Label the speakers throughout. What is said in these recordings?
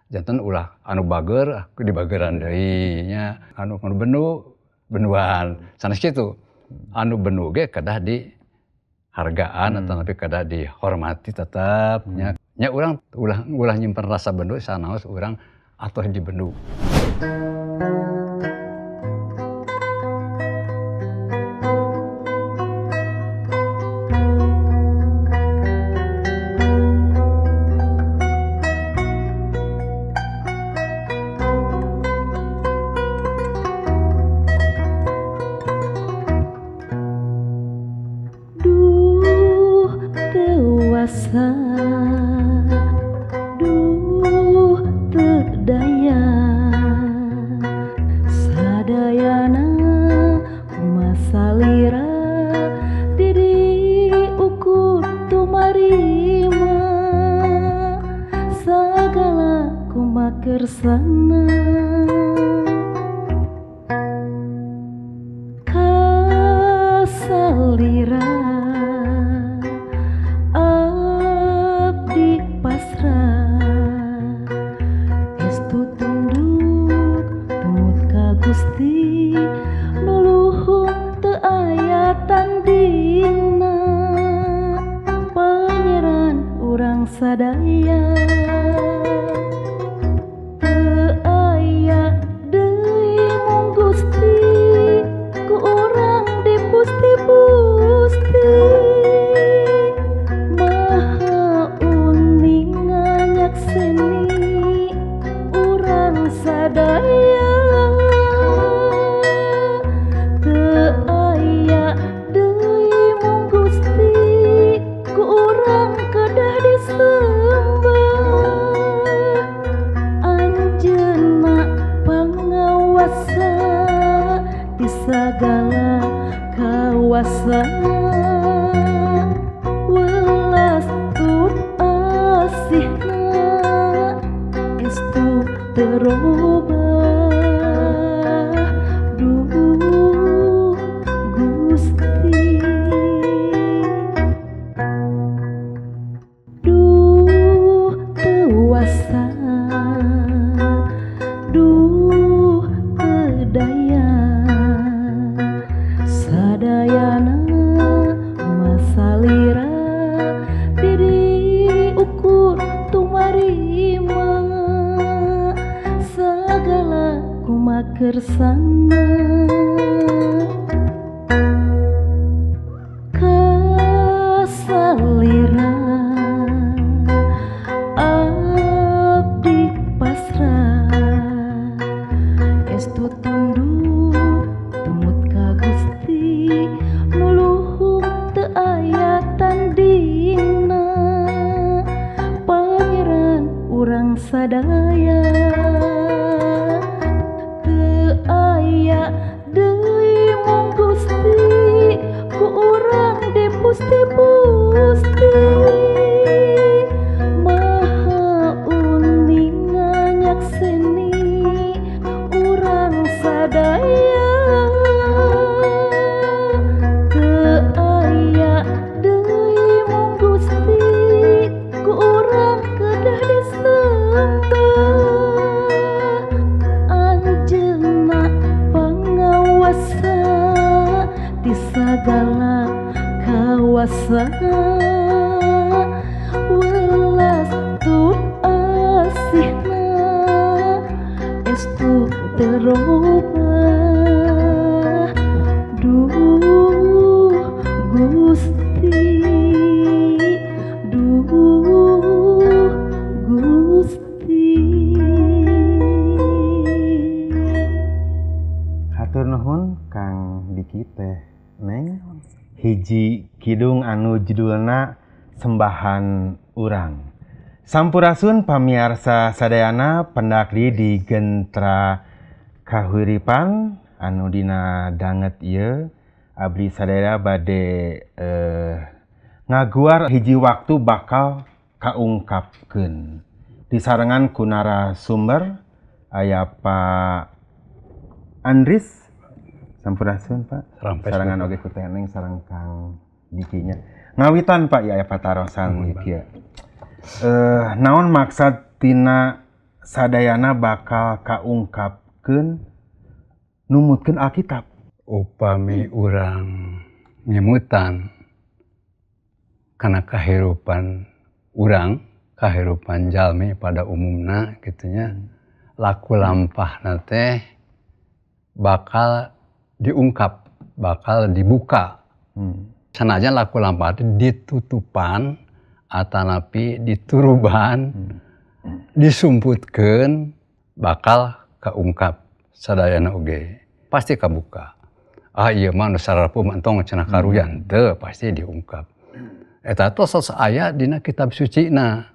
Speaker 1: Janten ulah anu bager dibageran deui nya, anu bendu benduan sanes kitu. Anu bendu ge kedah dihargaan atau tapi kedah dihormati tetap nya. Nya urang ulah nyimpen rasa bendu sanaos urang atoh di bendu.
Speaker 2: Duh teu daya sadayana kumasalira diri ukur tumarima sagala kumakersana kasalira Gusti nuluhung teu aya tandingna pangeran urang sadaya teu aya deui mung Gusti ku urang dipusti-pusti maha uninga nyakseni urang sadaya. Segala kawasa welas tur asihna estu terobah duh Gusti duh teu wasa duh teu daya sadayana masalira diri ukur tumarima sagala kumakersana kasalira abdi pasrah estu tunduk tumut ka Gusti nuluhung teu aya tandingna pangeran urang sadaya teu aya deui mung Gusti ku urang dipusti-pusti maha uninga nyakseni urang sadaya. Segala kawasa welas tur asihna estu terobah duh Gusti duh Gusti.
Speaker 3: Hatur nuhun Kang Diki teh Neng hiji kidung anu judulna Sembahan Urang. Sampurasun pamiarsa sadayana pendakli di Gentra Kahuripan anu dina danget ieu abdi sadaya bade ngaguar hiji waktu bakal kaungkapkeun. Disarengan ku narasumber aya Pak Andris. Sampurasun Pak. Sarangan oge ku Teh Neng sareng Kang Dikinya. Ngawitan Pak ya aya patarosan kieu. Naon maksad tina Sadayana bakal kaungkapkeun numutkeun Alkitab.
Speaker 1: Upami urang ngemutan kana kahirupan urang, kahirupan jalmi pada umumna kitu nya, laku lampahna teh bakal diungkap, bakal dibuka. Sanajan laku lampah teh ditutupan atanapi dituruban, disumputkeun, bakal kaungkap sadayana oge. Pasti kabuka. Ah ieu mah nu sarapu mah entong cenah karuyan, teu, pasti diungkap. Eta tos aya dina kitab sucina.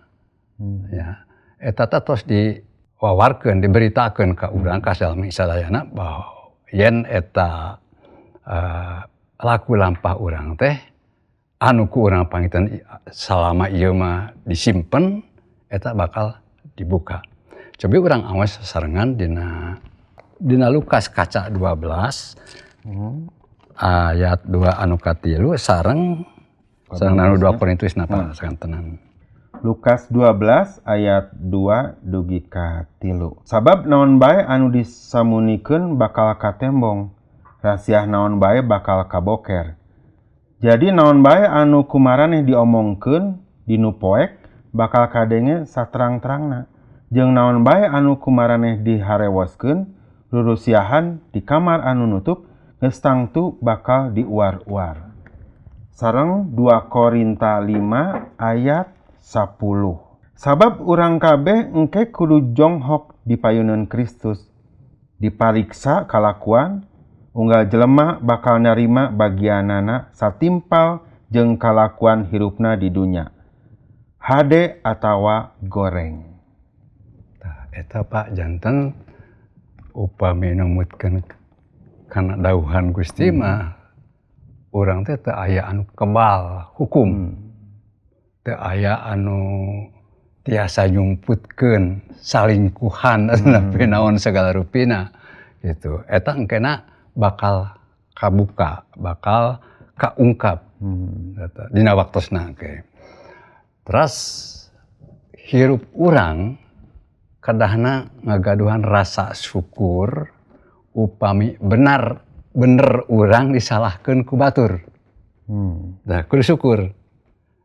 Speaker 1: Ya. Eta teh tos diwawarkeun, diberitakeun ka urang ka salmi sadayana bahwa yen eta laku lampah urang teh anu ku urang pangitan salama ieu mah disimpen, eta bakal dibuka. Cobi urang awas sarengan dina Lukas kaca 12 ayat 2 anu katilu sareng anu 2 Korintus napa sakantenan.
Speaker 3: Lukas 12 ayat 2 dugi ka 3. Sabab naon bae anu disamunikeun bakal katembong, rasiah naon bae bakal kaboker. Jadi naon bae anu kumaraneh diomongkeun dinu poek bakal kadenge saterang-terangna. Jeung naon bae anu kumaraneh diharewoskeun rurusiahan di kamar anu nutup geus tangtu bakal diuar-uar. Sareng 2 Korinta 5 ayat 10. Sabab urang kabeh engke kudu jonghok di payuneun Kristus, dipariksa kalakuan, unggal jelema bakal narima bagianana satimpal jeung kalakuan hirupna di dunya, hade atawa goreng.
Speaker 1: Tah eta Pak janten upami numutkeun kana dawuhan Gusti mah urang teh teu aya anu kebal hukum. Teu aya anu tiasa nyumputkeun salingkuhan atanapi naon segala rupina gitu. Eta engkena bakal kabuka, bakal kaungkap eta dina waktosna engke. Terus hirup urang kadahna ngagaduhan rasa syukur upami benar bener urang disalahkeun ku batur. Nah, kudu syukur.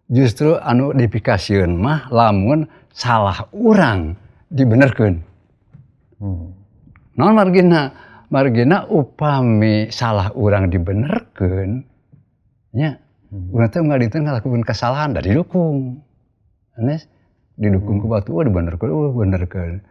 Speaker 1: Justru anu dipikasieun mah lamun salah urang dibenerkeun. Naon margina? Margina upami salah urang dibenerkeun nya, urang teh unggal dinten ngalakukeun kesalahan da didukung. Anes didukung ku batur, oh dibenerkeun, oh benerkeun.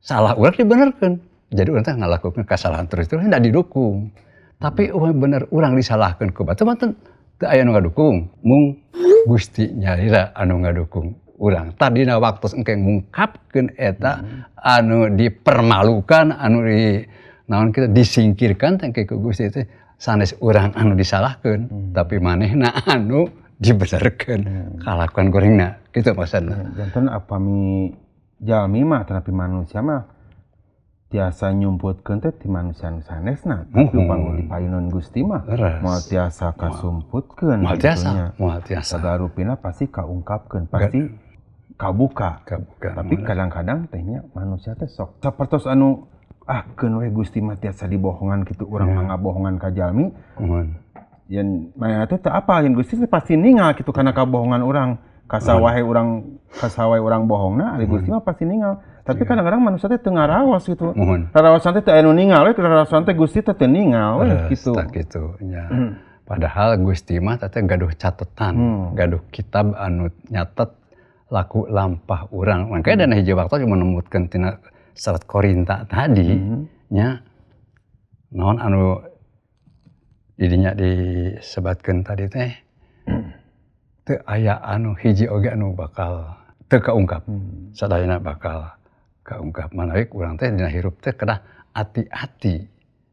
Speaker 1: Salah urang dibenerkeun. Jadi urang teh ngalakukeun kesalahan terus-terus da didukung. Tapi upami bener urang disalahkeun ku batur mah teu aya nu ngadukung, mung Gusti nyalira anu ngadukung urang. Tadina waktu engke ngungkapkeun eta anu dipermalukan, anu di naon kita disingkirkan teh ku Gusti teh sanes urang anu disalahkeun, tapi manehna anu dibenerkeun kalakuan gorengna. Kitu maksudna.
Speaker 3: Janten upami jalmi mah tetapi manusia mah tiasa nyumputkeun teh ti manusia nu sanesna, tapi upami di payuneun Gusti mah moal tiasa kasumputkeun.
Speaker 1: Moal tiasa, moal tiasa.
Speaker 3: Sagala rupina pasti kaungkapkeun, pasti kabuka. Tapi kadang-kadang teh nya manusia teh sok sapertos anu ah keun we Gusti mah tiasa dibohongan kitu, urang mah ngabohongan ka jalmi. Yen manehna teh teu apal yen Gusti teh pasti ningal kitu kana kabohongan urang. Kasawahe urang, kasawahe urang bohongna, ari Gusti mah pasti ningal. Tapi kadang-kadang manusia teh teu ngaraos gitu. Raraosan teh teu aya nu ningal we, raraosan teh Gusti teh teu ningal we kitu.
Speaker 1: Tah kitu nya. Padahal Gusti mah teh gaduh catetan, gaduh kitab anu nyatet laku lampah urang. Mangka dana hiji waktu menemutkeun tina surat Korinta tadi nya naon anu didinya disebatkeun tadi teh teu aya anu hiji oge anu bakal teu kaungkap. Sadayana bakal kaungkap. Manawi urang teh dina hirup teh kedah ati-ati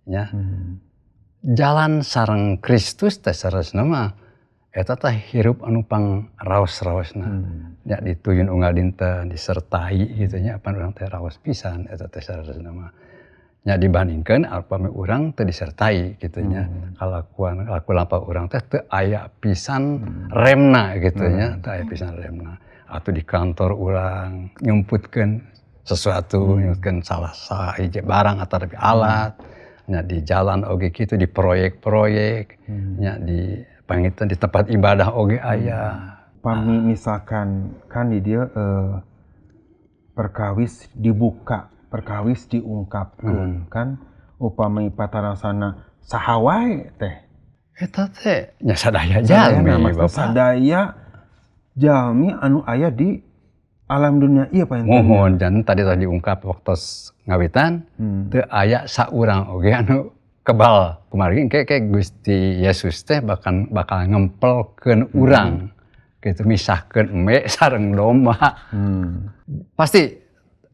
Speaker 1: nya. Jalan sareng Kristus teh saresna mah eta teh hirup anu pang raos-raosna. Nya dituyun unggal dinten disertai kitu nya apan urang teh raos pisan eta teh saresna mah. Nya dibandingkeun upami urang teu disertai kitu nya. Kalakuan laku lampah urang teh teu aya pisan remna kitu nya, teu aya pisan remna. Atau di kantor urang nyumputkeun sesuatu, nyumputkeun salah sahiji barang atau tapi alat, nya di jalan oge kitu, di proyek-proyek, nya di pangitan di tempat ibadah oge aya.
Speaker 3: Pami misalkan kan di dieu perkawis dibuka, perkawis diungkapkeun kan upami patarasana saha wae teh.
Speaker 1: Eta teh nya sadaya jalmi, Bapak.
Speaker 3: Sadaya jalmi anu aya di alam dunia ieu panginten.
Speaker 1: Muhun, janten tadi tadi diungkap waktu ngawitan teu aya saurang oge anu kebal. Kumargi engke ke Gusti Yesus teh bahkan bakal ngempelkeun urang. Gitu misahkeun embe sareng domba. Pasti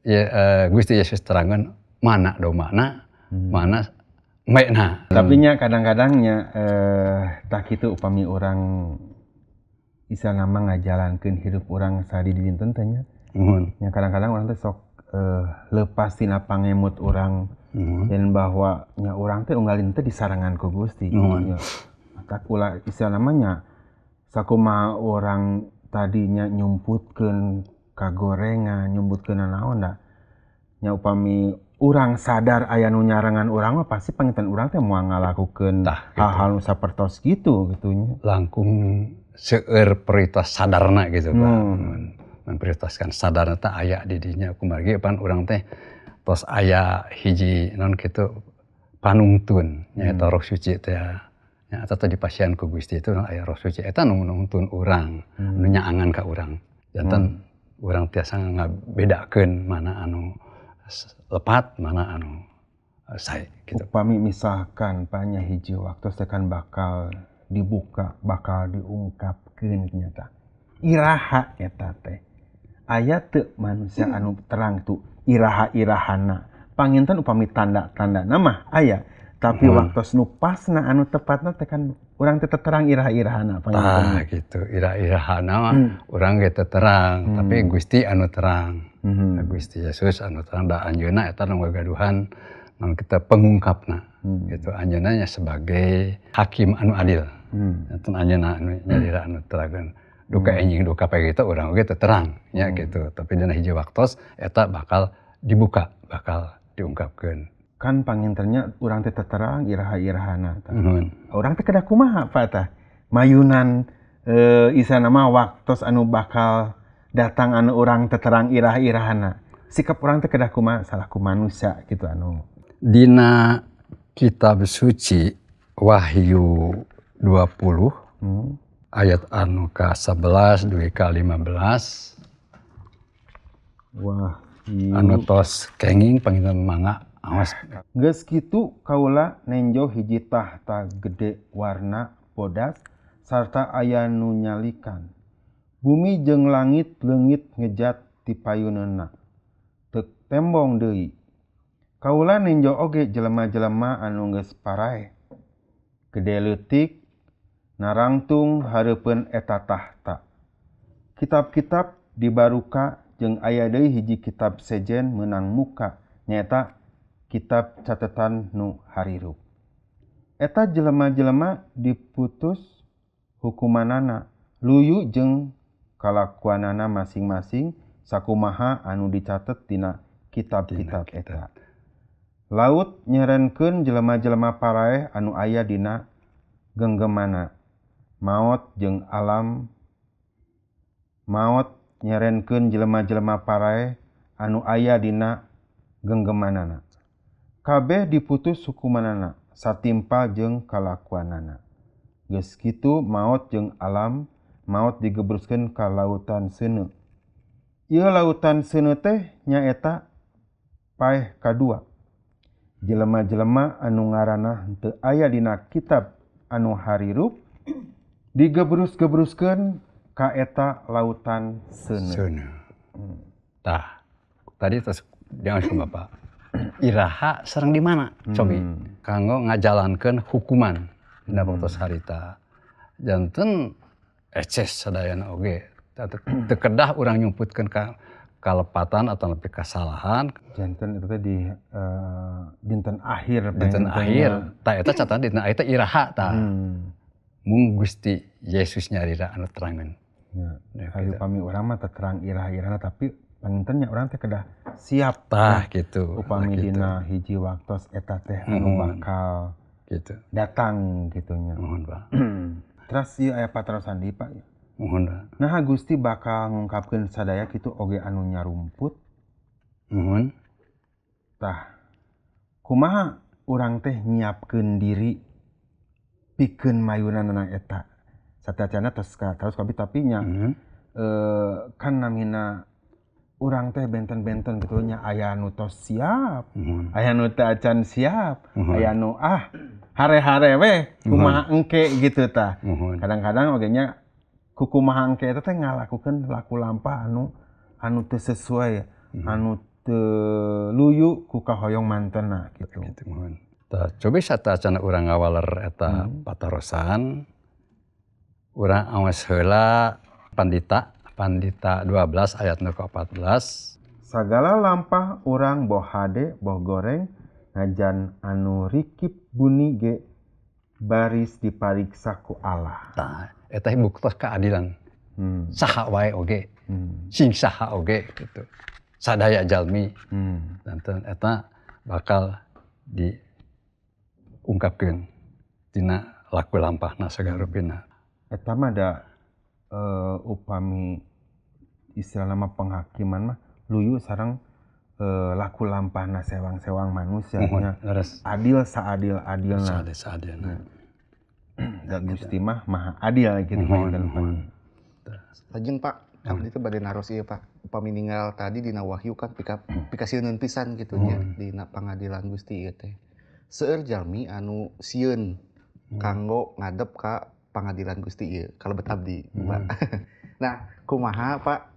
Speaker 1: ya, Gusti Yesus terangan mana dombana, mana embena.
Speaker 3: Tapi nya kadang-kadangnya tah kitu upami urang istilahna mah ngajalankeun hirup urang sadi dinten teh nya.
Speaker 1: Muhun.
Speaker 3: Nya kadang-kadang urang teh sok lepas tina pangemut urang dan bahwa nya urang teh unggal dinten teh disarengan ku Gusti.
Speaker 1: Muhun.
Speaker 3: Nya. Tak ulah istilahna mah nya sakumaha urang tadinya nyumputkeun kagorengan, nyumputkeun nanaon da. Nya upami urang sadar aya nu nyarengan urang mah pasti panginten urang teh moal ngalakukeun hal-hal nu sapertos kitu gitu nya.
Speaker 1: Langkung seueur prioritas sadarna gitu Pak. Memprioritaskan sadarna teh aya di dinya kumargi pan urang teh tos aya hiji naon kitu panungtun nyaeta Roh Suci teh. Nya eta teh dipasihan ku Gusti itu aya Roh Suci eta nu nungtun urang, nu nyaangan ka urang. Janten urang tiasa ngabedakeun mana anu lepat, mana anu sae gitu.
Speaker 3: Upami misalkan panya hiji waktu teh kan bakal dibuka, bakal diungkapkeun nyata. Iraha eta teh. Aya teu manusia anu terang tuh iraha-irahana. Panginten upami tanda-tandana mah aya, tapi waktos nu pasna anu tepatna teh kan urang teh terang iraha-irahana panginten.
Speaker 1: Tah gitu, iraha-irahana mah urang ge teu terang, tapi Gusti anu terang. Gusti Yesus anu terang da anjeunna eta nu gagaduhan nu kita pengungkapna. Gitu anjeunna nya sebagai hakim anu adil. Janten anjeunna anu nyalira anu terageun. Duka enjing duka pagi itu urang oge teu terang nya gitu. Tapi dina hiji waktos eta bakal dibuka, bakal diungkapkeun.
Speaker 3: Kan pangintennya urang teh terang iraha-irahana tah. Urang teh kedah kumaha Pak tah? Mayunan isana mah waktos anu bakal datang anu urang teh terang iraha-irahana. Sikap urang teh kedah kumaha salaku manusia gitu anu.
Speaker 1: Dina kitab suci Wahyu 20 ayat anu ka-11 dugi ka-15.
Speaker 3: Wahyu
Speaker 1: anu tos kenging panginten mangga awas.
Speaker 3: Geus kitu kaula nenjo hiji tahta gede warna bodas sarta aya nu nyalikan. Bumi jeung langit leungit ngejat ti payuneunna. Teu tembong deui. Kaula nenjo oge jelema-jelema anu geus paraeh. Gede leutik narangtung hareupeun eta tahta. Kitab-kitab dibaruka jeung aya deui hiji kitab sejen meunang muka nyaeta kitab catetan nu harirup. Eta jelema-jelema diputus hukumanana luyu jeung kalakuanana masing-masing sakumaha anu dicatet dina kitab-kitab eta. Laut nyerenkeun jelema-jelema paraeh anu aya dina genggemana. Maot jeung alam maot nyerenkeun jelema-jelema paraeh anu aya dina genggemanana. Kabeh diputus hukumanana satimpa jeung kalakuanana. Geus kitu maot jeung alam maot digebruskeun ka lautan seuneu. Ieu lautan seuneu teh nyaeta paeh kadua. Jelema-jelema anu ngaranna henteu aya dina kitab anu harirup digebrus-gebruskeun ka eta lautan seuneu.
Speaker 1: Tah, tadi tos jangan ku Bapak. Iraha sareng di mana? Cobi kanggo ngajalankeun hukuman dina waktos harita. Janten eces sadayana oge. Teu kedah urang nyumputkeun ka kalepatan atau lebih kesalahan.
Speaker 3: Janten itu teh di dinten akhir.
Speaker 1: Dinten akhir. Tah eta catatan dinten akhir teh iraha tah. Mung Gusti Yesus nyarira anu terangan.
Speaker 3: Ya, hari pami urang mah terang iraha-irahana tapi Panginten nya urang teh kedah siap
Speaker 1: tah gitu.
Speaker 3: Upami
Speaker 1: gitu.
Speaker 3: Dina hiji waktos eta teh anu bakal
Speaker 1: gitu
Speaker 3: datang gitu nya.
Speaker 1: Muhun, Pak.
Speaker 3: Terus ieu aya patarosan deui, Pak.
Speaker 1: Muhun, Pak.
Speaker 3: Nah, Gusti bakal ngungkapkeun sadaya kitu oge anu nyarumput.
Speaker 1: Muhun.
Speaker 3: Tah, kumaha urang teh nyiapkeun diri pikeun mayunanana eta? Sateuacanna tos ka terus kabeh tapi nya kan namina urang teh benten-benten kitu nya, aya anu tos siap, aya nu teu acan siap, aya nu ah hare-hare weh kumaha engke gitu tah. Kadang-kadang oge nya ku kumaha engke eta teh ngalakukeun laku lampah anu anu teu sesuai, anu teu luyu ku kahoyong mantena gitu.
Speaker 1: Gitu, muhun. Tah, cobi sateuacanna urang ngawaler eta patarosan, urang awas heula Pandita 12 ayat nu ke-14.
Speaker 3: Sagala lampah urang boh hade boh goreng najan anu rikip buni ge baris dipariksa ku Allah.
Speaker 1: Tah, eta buktos keadilan. Saha wae oge. Sing saha oge gitu. Sadaya jalmi. Danten eta bakal diungkapkeun tina laku lampahna sagala rupina.
Speaker 3: Eta mah da upami istilah nama penghakiman mah luyu sareng laku lampahna sewang-sewang manusia nya. Adil saadil-adilna.
Speaker 1: Saadil-saadilna.
Speaker 3: Da Gusti mah maha adil gitu.
Speaker 1: Muhun.
Speaker 4: Lajeng, Pak, abdi teh bade naros ieu, Pak. Upami ninggal tadi dina wahyu kan pikasieun pisan gitu nya dina pangadilan Gusti ieu teh. Seueur jalmi anu sieun kanggo ngadep ka pangadilan Gusti ieu kalebet abdi, Pak. Nah, kumaha, Pak,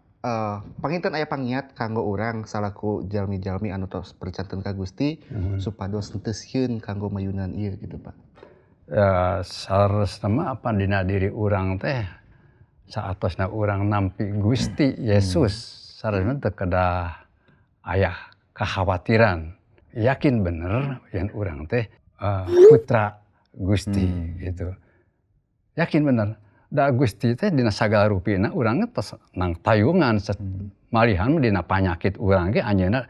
Speaker 4: panginten aya pangiat kanggo urang salaku jalmi-jalmi anu tos percanten ka Gusti supados henteu sieun kanggo mayunan ieu gitu, Pak.
Speaker 1: Ya, saresna mah apa dina diri urang teh saatosna urang nampi Gusti Yesus saresna teu kedah aya kekhawatiran. Yakin bener yen urang teh putra Gusti gitu. Yakin bener. Da Gusti teh dina sagala rupina urang tos nang tayungan malihan dina panyakit urang ge anjeunna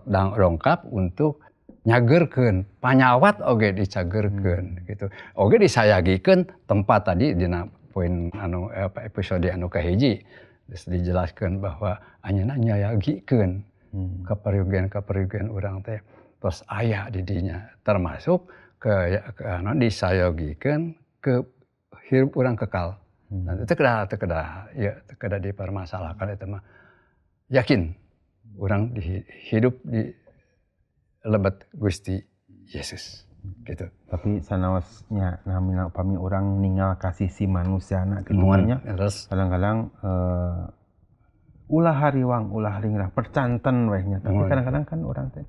Speaker 1: dongkap untuk nyageurkeun, panyawat oge dicageurkeun gitu. Oge disayagikeun tempat tadi dina poin anu episode anu kahiji geus dijelaskeun bahwa anjeunna nyayagikeun kaperyogian-kaperyogian urang teh tos aya di dinya, termasuk ke anu disayogikeun ke hirup urang kekal. Nah, itu kedah ya kedah dipermasalahkan eta mah. Yakin urang hidup di lebet Gusti Yesus gitu.
Speaker 3: Tapi sanaosnya namina upami urang ningal ka sisi manusiana kitu nya. Kadang-kadang ulah hariwang, ulah ringrah, percanten weh nya. Tapi kadang-kadang kan urang teh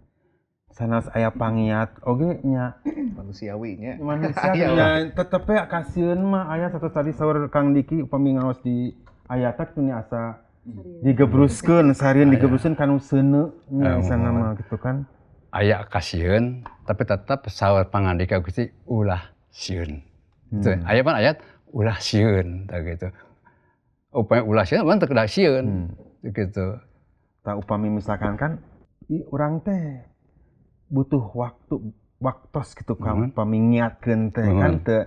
Speaker 3: sanes aya pangiat oge nya
Speaker 4: manusiawi nya.
Speaker 3: Manusia nya tetep we kasieun mah aya satu tadi saur Kang Diki upami ngaos di ayata kitu nya asa digebruskeun, sarieun digebruskeun kanu seuneu nya isana mah gitu kan.
Speaker 1: Aya kasieun tapi tetap saur pangandika Gusti ulah sieun. Itu aya pan ayat ulah sieun tah gitu. Upami ulah sieun mah teu kedah sieun gitu.
Speaker 3: Tah upami misalkan kan urang teh butuh waktu waktos gitu kan upami ngiatkeun teh kan teu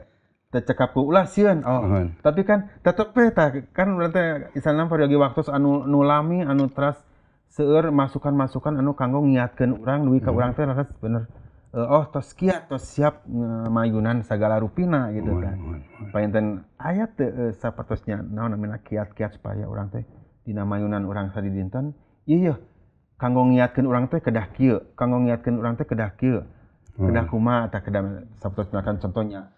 Speaker 3: cekap ku ulah sieun. Oh, tapi kan tetep we tah kan urang teh isana peryogi waktos anu nu lami anu teras seueur masukan-masukan anu kanggo ngiatkeun urang dugi ka urang teh leres bener oh tos kiat tos siap mayunan sagala rupina gitu kan. Panginten aya teu sapertosnya naon namina kiat-kiat supaya urang teh dina mayunan urang sadidinten ieu kanggo ngiatkeun urang teh kedah kieu, kanggo ngiatkeun urang teh kedah kieu. Kedah kumaha tah kedah sapertos misalkan contohnya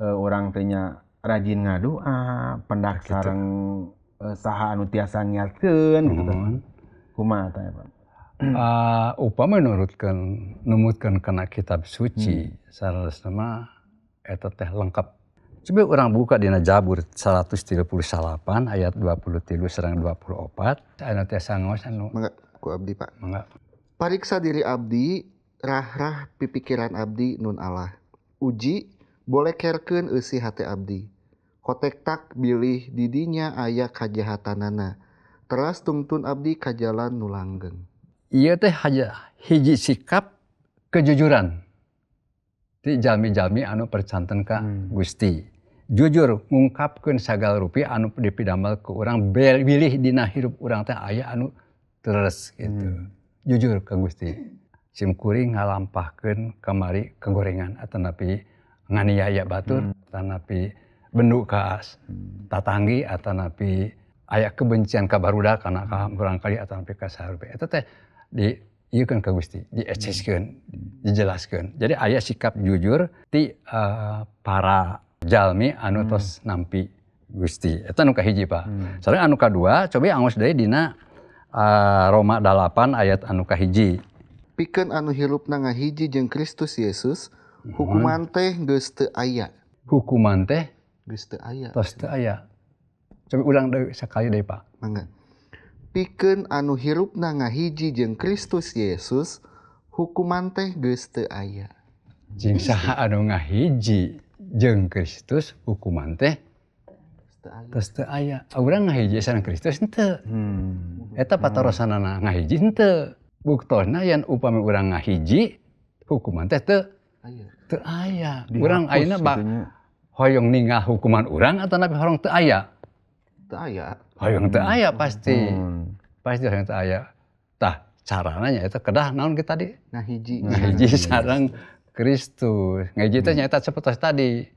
Speaker 3: urang teh nya rajin ngadoa, pendak sareng saha anu tiasa ngiatkeun gitu teh. Kumaha tah, Pak?
Speaker 1: Upami nurutkeun numutkeun kana kitab suci saleresna mah eta teh lengkap. Coba urang buka dina Zabur 138 ayat 23 sareng 24. Anu tiasa ngaos anu.
Speaker 4: Mangga ku abdi, Pak.
Speaker 1: Mangga.
Speaker 4: Pariksa diri abdi, rah-rah pipikiran abdi nun Allah. Uji bolekerkeun eusi hate abdi. Kotektak bilih didinya aya kajahatanana. Teras tungtun abdi ka jalan nu langgeng.
Speaker 1: Ieu teh hiji sikap kejujuran ti jalmi-jalmi anu percanten ka Gusti. Jujur ngungkapkeun sagala rupi anu dipidamel ku urang bilih dina hirup urang teh aya anu terus gitu. Jujur ka Gusti. Sim kuring ngalampahkeun kamari kegorengan atanapi nganiaya batur, atanapi bendu ka tatanggi, atanapi aya kebencian ka barudak kana ka barangkali atanapi ka saha rupi. Eta teh diieukeun ka Gusti, dieceskeun, dijelaskeun. Jadi aya sikap jujur ti para jalmi anu tos nampi Gusti. Eta nu kahiji, Pak. Sareng anu kadua, cobi angos deui dina Roma 8 ayat anu kahiji.
Speaker 4: Pikeun anu hirupna ngahiji jeung Kristus Yesus, hukuman teh geus teu aya.
Speaker 1: Hukuman teh
Speaker 4: geus teu aya.
Speaker 1: Tos teu aya. Cobi ulang deui sakali deui, Pak.
Speaker 4: Mangga. Pikeun anu hirupna ngahiji jeung Kristus Yesus, hukuman teh geus teu aya.
Speaker 1: Jeung saha anu ngahiji jeung Kristus, hukuman teh tos teu aya. Urang ngahiji sareng Kristus henteu. Eta patarosanana ngahiji henteu. Buktosna yen upami urang ngahiji, hukuman teh teu aya. Urang ayeuna hoyong ninggal hukuman urang atanapi horong teu aya?
Speaker 4: Teu aya.
Speaker 1: Hoyong teu aya pasti. Pasti hoyong teu aya. Tah carana nyaeta kedah naon kita tadi?
Speaker 4: Ngahiji.
Speaker 1: Ngahiji sareng Kristus. Ngahiji teh nyaeta sapertos tadi.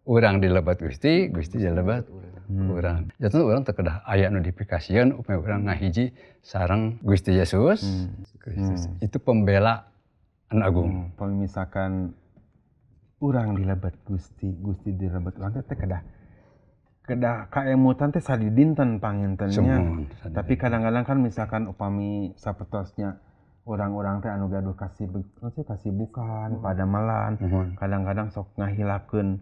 Speaker 1: Urang dilebat Gusti, Gusti dilebat urang. Jatuh urang teu kedah aya nu dipikasieun upami urang ngahiji sareng Gusti Yesus. Kristus. Itu pembela anu agung.
Speaker 3: Upami misalkan urang dilebat Gusti, Gusti dilebat urang teh kedah kaemutan teh sadidinten pangintennya. Tapi kadang-kadang kan misalkan upami sapertosnya orang-orang teh anu gaduh kasibukan padamelan, kadang-kadang sok ngahilapkeun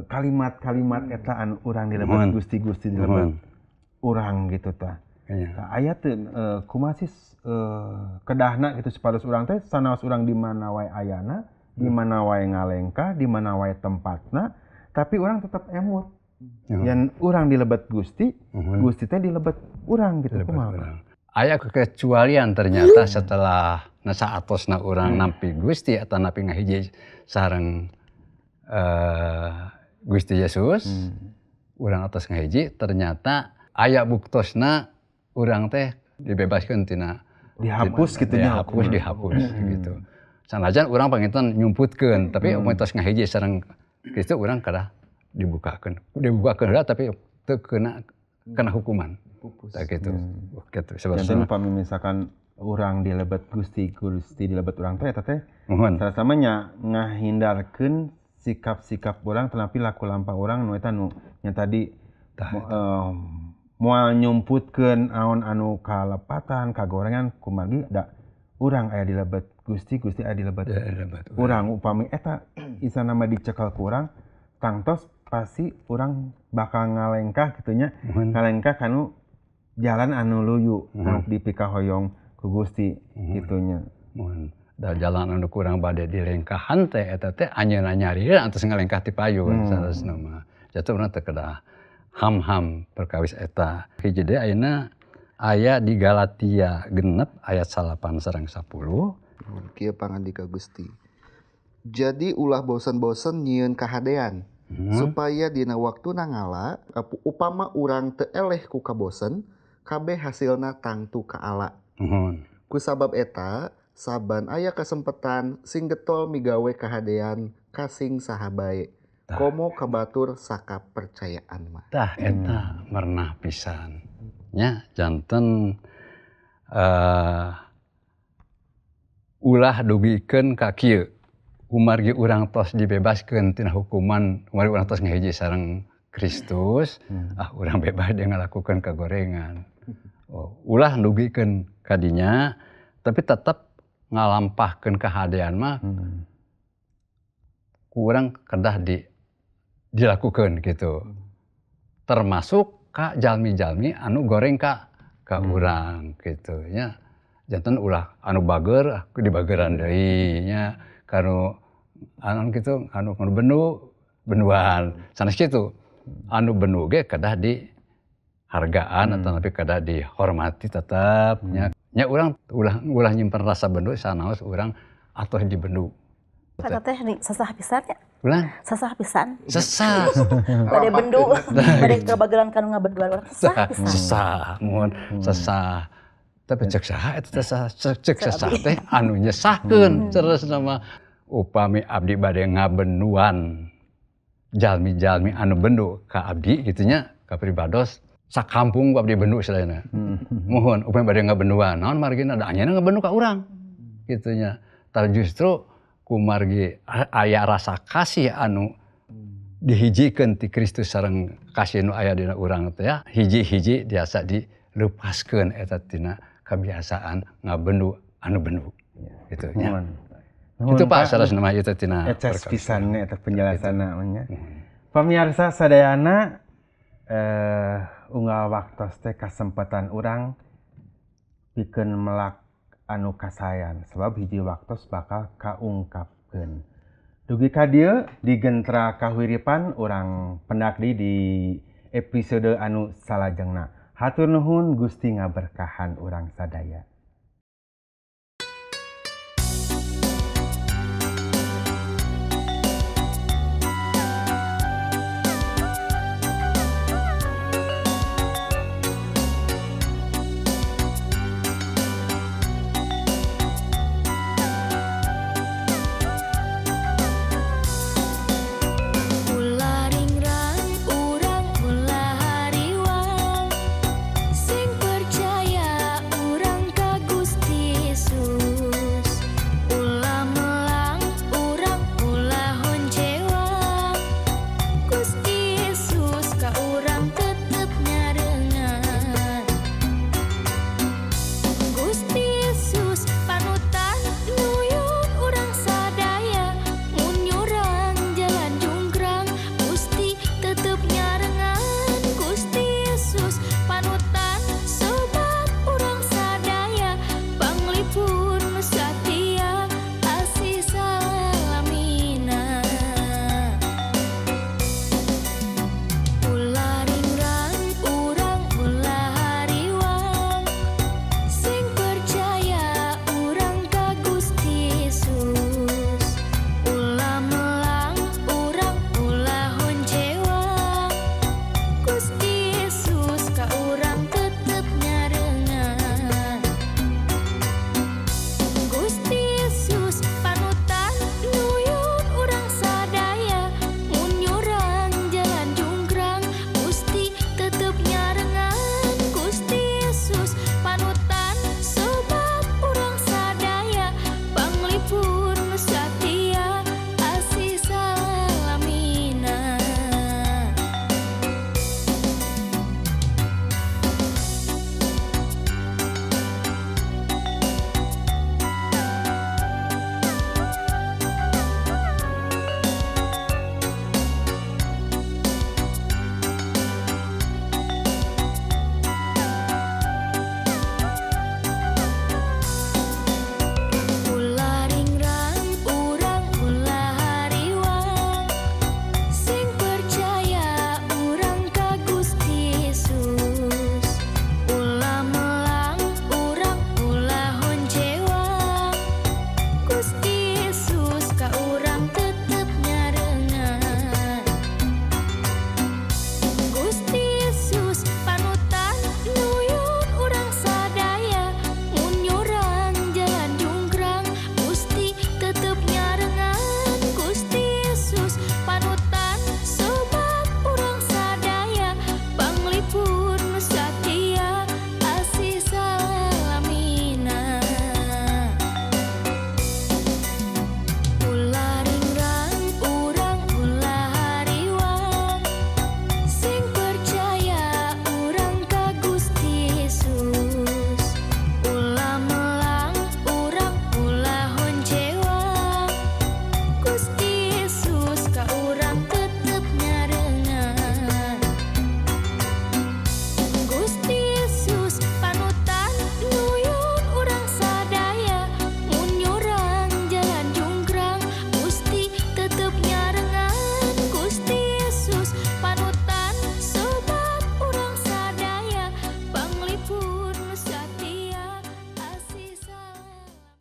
Speaker 3: kalimat-kalimat eta anu urang dilebat Gusti, Gusti dilebat urang gitu tah. Tah aya teu kumaha sih kedahna gitu supados urang teh sanaos urang di mana wae ayana, di mana wae ngalengkah, di mana wae tempatna, tapi urang tetap emut. Yang urang dilebat Gusti, Gusti teh dilebat urang gitu kumaha.
Speaker 1: Aya kekecualian ternyata setelah saatosna urang nampi Gusti atau nampi ngahiji sareng Gusti Yesus, urang atos ngahiji ternyata aya buktosna urang teh dibebaskeun tina
Speaker 3: dihapus gitu nya,
Speaker 1: dihapus gitu. Sanajan urang panginten nyumputkeun, tapi upami tos ngahiji sareng Kristus urang kedah dibukakeun. Dibukakeun heula tapi teu kena hukuman. Tak gitu. Gitu.
Speaker 3: Janten upami misalkan urang dilebat Gusti, Gusti dilebat urang teh eta teh salah nya ngahindarkeun sikap-sikap urang tetapi laku lampah urang nu eta nu nya tadi moal nyumputkeun naon anu kalepatan, kagorengan kumargi da urang aya dilebat Gusti, Gusti aya dilebat urang. Upami eta isana mah dicekel ku urang tangtos pasti urang bakal ngalengkah kitu nya, ngalengkah kanu jalan anu luyu anu dipikahoyong ku Gusti kitunya.
Speaker 1: Mohon da jalan anu kurang bade dilengkahan teh eta teh anjeunna nyarieun atos ngalengkah ti payun sanesna mah. Jatuh urang teh kedah ham-ham perkawis eta. Hiji deui ayeuna aya di Galatia 6 ayat 9 sareng 10.
Speaker 4: Kieu pangandika Gusti. Jadi ulah bosen-bosen nyieun kahadean. Supaya dina waktuna ngala upama urang teu eleh ku kabosen, kabeh hasilna tangtu kaala. Kusabab eta saban aya kasempetan sing getol migawe kahadean kasing saha bae. Komo kabatur sakapercayaan mah.
Speaker 1: Tah eta merenah pisan. Nya janten ulah dugikeun ka kieu. Kumargi urang tos dibebaskeun tina hukuman, kumargi urang tos ngahiji sareng Kristus, urang bebas dia ngalakukeun kagorengan. Oh, ulah dugikeun kadinya, tapi tetep ngalampahkeun kahadean mah kurang kedah dilakukeun gitu. Termasuk ka jalmi-jalmi anu goreng ka urang gitu nya. Janten ulah anu bager dibageran deui nya. Kanu anu kitu anu bendu benduan sanes kitu anu bendu ge kedah dihargaan atau tapi kedah dihormati tetap nya. Nya urang ulah ulah nyimpen rasa bendu sanaos urang atoh di bendu.
Speaker 5: Kata teh nih sesah pisan ya.
Speaker 1: Ulah
Speaker 5: Sesah pisan.
Speaker 1: Sesah.
Speaker 5: Bade bendu, bade kebageran kanu ngabenduan urang sesah pisan.
Speaker 1: Sesah, muhun sesah. Tapi cek saha eta teh sesah, cek sesah teh anu nyesahkeun terus nama upami abdi bade ngabenduan jalmi-jalmi anu bendu ka abdi gitu nya ka pribados sakampung ku abdi bendu istilahna. Muhun upami bade ngabenduan naon margina da anjeunna ngabendu ka urang gitu nya. Tah justru kumargi aya rasa kasih anu dihijikeun ti Kristus sareng kasih nu aya dina urang teh ya, hiji-hiji biasa dilepaskeun eta tina kebiasaan ngabendu anu bendu gitu nya.
Speaker 3: Nuhun.
Speaker 1: Itu Pak salah nama itu tina
Speaker 3: Eces
Speaker 1: perkara.
Speaker 3: Pisan eta penjelasanna nya. Pamirsa sadayana, unggal waktos teh kasempatan urang pikeun melak anu kasayan sebab hiji waktos bakal kaungkapkeun. Dugi ka dieu di Gentra Kahuripan, urang pendak di episode anu salajengna. Hatur nuhun, Gusti ngaberkahan urang sadaya.